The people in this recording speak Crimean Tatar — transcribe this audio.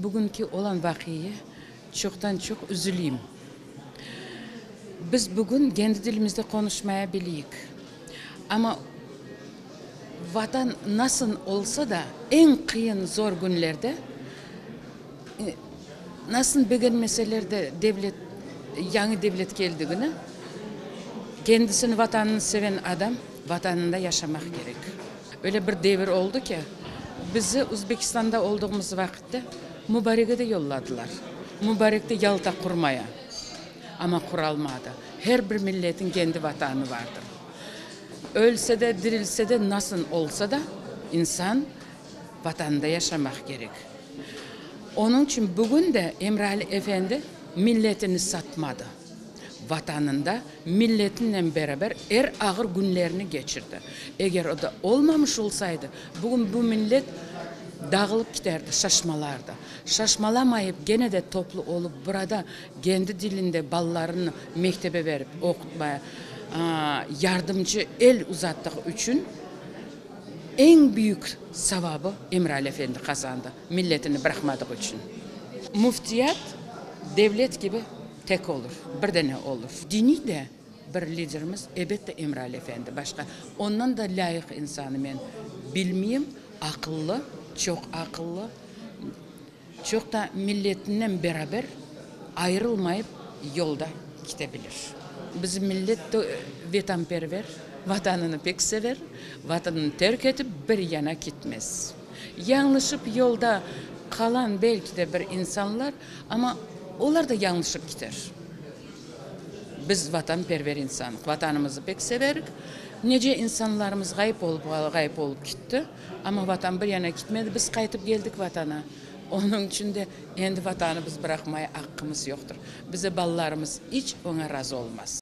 Bugünki olan vaqiye çoqtan-çoq üzüleyim. Biz bugün kendi tilimizde qonuşmaya bileyik. Amma Vatan nasıl olsa da, eñ qıyın, zor künlerde, nasıl begenmeseler de, devlet, yañı devlet keldigini, kendisini, Vatanını seven adam Vatanında yaşamaq kerek. Öyle bir devir oldı ki, bizi Özbekistanda olduğımız vaqıtta Mubarege de yolladılar. Mubarek de Yalta qurmaya. Amma quralmadı. Her bir milletin kendi Vatanı vardır. Ölse de, dirilse de, nasıl olsa da, insan Vatanında yaşamaq kerek. Onıñ içün bugün de Emrali efendi milletini satmadı. Vatanında milletinen beraber er ağır künlerini keçirdi. Eger o da olmamış olsaydı, bugün bu millet dağılıp kiterdi, şaşmalardı. Şaşmalamayıp, gene de toplu olıp, burada kendi dilinde balalarını mektebe berip oqutmaya yardımcı el uzattığı içün eñ büyük savabı Emrali efendi qazandı, milletini bıraqmadığı içün. Müftiyat devlet kibi tek olur, bir dane olur. Diniy de bir liderimiz, ebette, Emrali efendi, başqa ondan da lâyıq insanı men bilmeyim, aqıllı, çoq aqıllı. Çoq da milletinen beraber ayırılmayıp yolda kite bilir. Bizim millet de vetanperver, vatanını pek sever, vatanını terk etip bir yana kitmez. Yañlışıp yolda qalan belki de bir insanlar, amma olar da yañlışıp kiter. Biz vatanperver insanıq, vatanımızı pek severik. Nece insanlarımız ğayıp olıp ğayıp olıp kitti, amma vatan bir yana kitmedi, biz qaytıp keldik vatana. Onıñ içün de endi vatanı biz bıraqmaya aqqımız yoqtır. Bize balalarımız iç oña razı olmaz.